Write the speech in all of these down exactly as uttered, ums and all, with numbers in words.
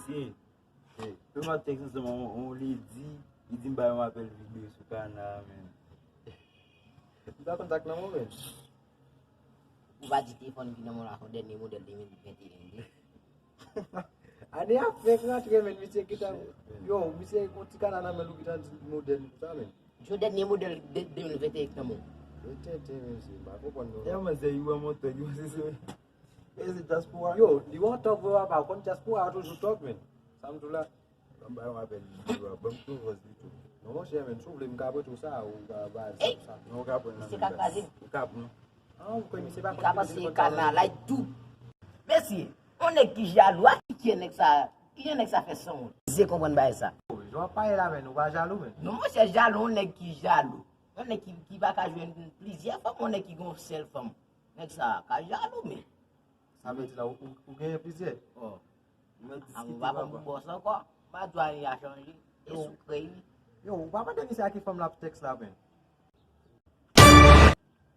Mesye, eh, fè m ap tèks ansanm yon, yon ledi, li di m ba yon apèl videyo sou Kana, men. M pa kontak nan moman. Ou pa di telefòn ki nan men w la se yon dènye modèl de mil venteyen, wi. Ane a fèk rantre, men misye gentan, yo, misye gon ti Kana nan men l, ou gentan di modèl sa, men. Yo, dènye modèl de, de mil venteyen k nan men w. Yo tenten, mesye, m pa konprann non. Tèlman se yo an montre, yo se, se, e se dyaspora. Yo, li wè w tòg vre, papa, ou konn dyaspora a toujou tòg, men. Sa m di w la. Ban m ba yon apèl videyo a, ban m provòz li tou. Non, monchè, men, si w vle, m ka prete w sa, ou ka ba sa, sa. Non, ou ka pran nan men m. Misye ka kraze m. Ou ka pran. Ah, ou kwè misye pa konn ki telefòn sa. Li ka pase Kana like tou. Mesye, yon nèg ki jalou, a ki, ki nèg sa, ki jan nèg sa fè sanwont? Ze konprann bagay sa. Jan w ap pale la, men, ou pa jalou, men. Non, monchè, jalou, yon nèg ki jalou. Yon nèg ki, ki pa ka jwenn plizyè fanm, yon nèg ki gon sèl fanm. Nèg sa ka jalou, men. Sa vle di la, ou, ou, ou genyen plizyè? Oh. Nou mèt diskite, papa. Ou pa konn bòs ankò. Madwani a chanje. E sou krèy, wi. Yo, ou pa mande misye a ki fanm l ap tèks la, men.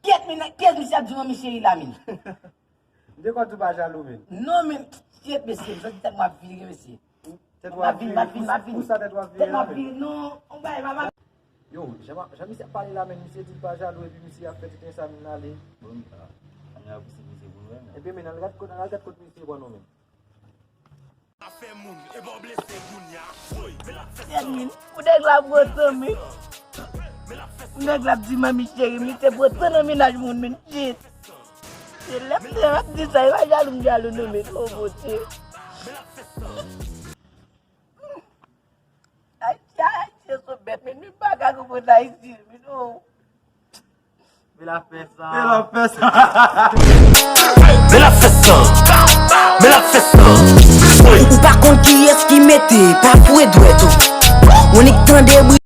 Kiyès, men, kiyès misye ap di manmi cheri la, men? M te kwè w di w pa jalou, men. Non, men, kiyès, mesye, m santi tèt mwen ap vire, mesye. Tèt w ap vire. M ap vire, m ap vire, m ap vire. Pou sa tèt w ap vire la, men? Tèt mwen ap vire, non. On bagay, papa. Yo, jan, jan misye ap pale la, men, misye di l pa jalou, epi misye ap fè tout sa, men, ale. Bon, ah, ann al pouse misye pou nou wè, men. Epi, men, al gad kot, al gad kot misye pran nou, men. Afè moun, e pa w blese kounye a. Woy, men l ap fè sa. Kèt, men, pou nèg la pran tan, men. Pou nèg la ap di manmi cheri, misye pran tan nan mennaj moun, men, shit. Se lè m te ap di sa, e pa jalou m jalou, non, men, oh, Bondye. Men l ap fè sa. Ayisyen, Ayisyen sou bèt, men nou pa ka konprann Ayisyen, men nou. Men l ap fè sa. Men l ap fè sa. Men l ap fè sa. Men l ap fè sa. Ou pa konn kiyès ki mete pa foure dwèt ou. Ou nik tande bri.